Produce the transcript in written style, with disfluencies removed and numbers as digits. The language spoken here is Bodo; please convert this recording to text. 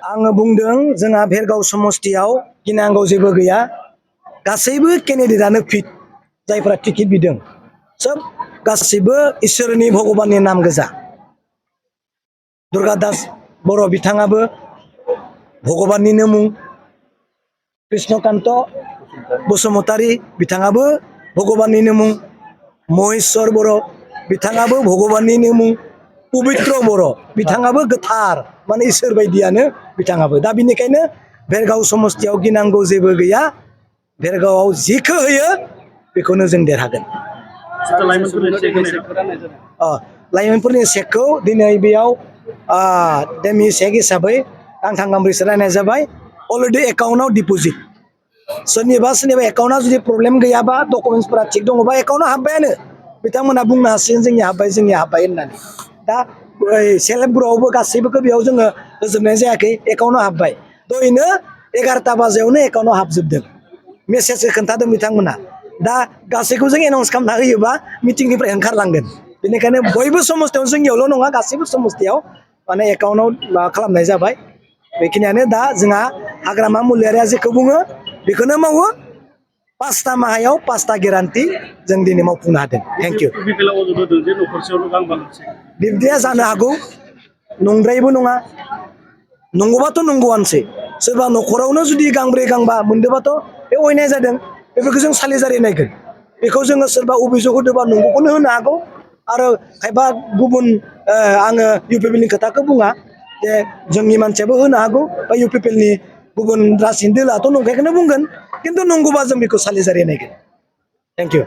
आङो बुंदों जोंहा भेरगाव समस्तियाव गिनांगौ जेबो गैया गासैबो केन्डिडेटआनो फिट जायफोरा टिकेट बिदों सब गासैबो इसोरनि भगबाननि नाम गोजा दुर्गा दास बर' बिथाङाबो भगबाननिनो मुं कृष्णकान्त बसुमतारी बिथाङाबो भगबाननिनो मुं महेश्वर बर' बिथाङाबो भगबाननिनो मुं पबित्र बर' बिथाङाबो गोथार माने इसोर बायदियानो बिथाङाबो दा बिनिखायनो भेरगाव समस्तियाव गिनांगौ जेबो गैया भेरगावआव जिखो होयो बेखौनो जों देरहागोन लाइमोनफोरनि सेकखौ दिनै बेयाव डेमि सेक हिसाबै गांथाम गांब्रैसो रायनाय जाबाय अलरेडि एकाउन्टआव डिपजिट सोरनिबा एकाउन्टआ जुदि प्रब्लेम गैयाबा डकुमेन्टसफोरा थिग दङबा एकाउन्टआव हाबबायानो बिथांमोना बुंनो हासिगोन जोंनि हाब्बाय होननानै दा सेल्फ हेल्प ग्रुपआवबो गासैबोखौ बेयाव जोङो होजोबनाय जायाखै एकाउन्टआव हाबबाय दहायनो 11टा बाजियावनो एकाउन्टआव हाबजोबदों मेसेजखौ खोन्थादों बिथांमोना दा गासैखौ जों एनाउन्स खालामना होयोबा मिटिंनिफ्राय ओंखारलांगोन बेनिखायनो बयबो समस्तियाव जोंनियावल' नङा गासैबो समस्तियाव माने एकाउन्टआव माबा खालामनाय जाबाय बेखिनियानो दा जोंहा हाग्रामा मुलियारिया जेखौ बुङो बेखौनो मावो 5टा माहायाव 5टा गेरान्टि जों दिनै मावफुंनो हादों थेंक इउ बिब्दिया जानो हागौ नंद्रायबो नङा नंगौबाथ' नंगौआनोसै सोरबा न'खरावनो जुदि गांब्रै गांबा मोनदोंबाथ' बे अयनाय जादों बेफोरखौ जों सालिजारि नायगोन बेखौ जोङो सोरबा अभियोग होदोंबा नंगौखौनो होनो हागौ आरो खायफा गुबुन आङो इउपिपिएलनि खोथाखौ बुङा जे जोंनि मानसियाबो होनो हागौ बा इउपिपिएलनि गुबुन राजनितिक दोलाथ' नंखायखौनो बुंगोन खिन्थु नंगौबा जों बेखौ सालिजारि नायगोन थेंक इउ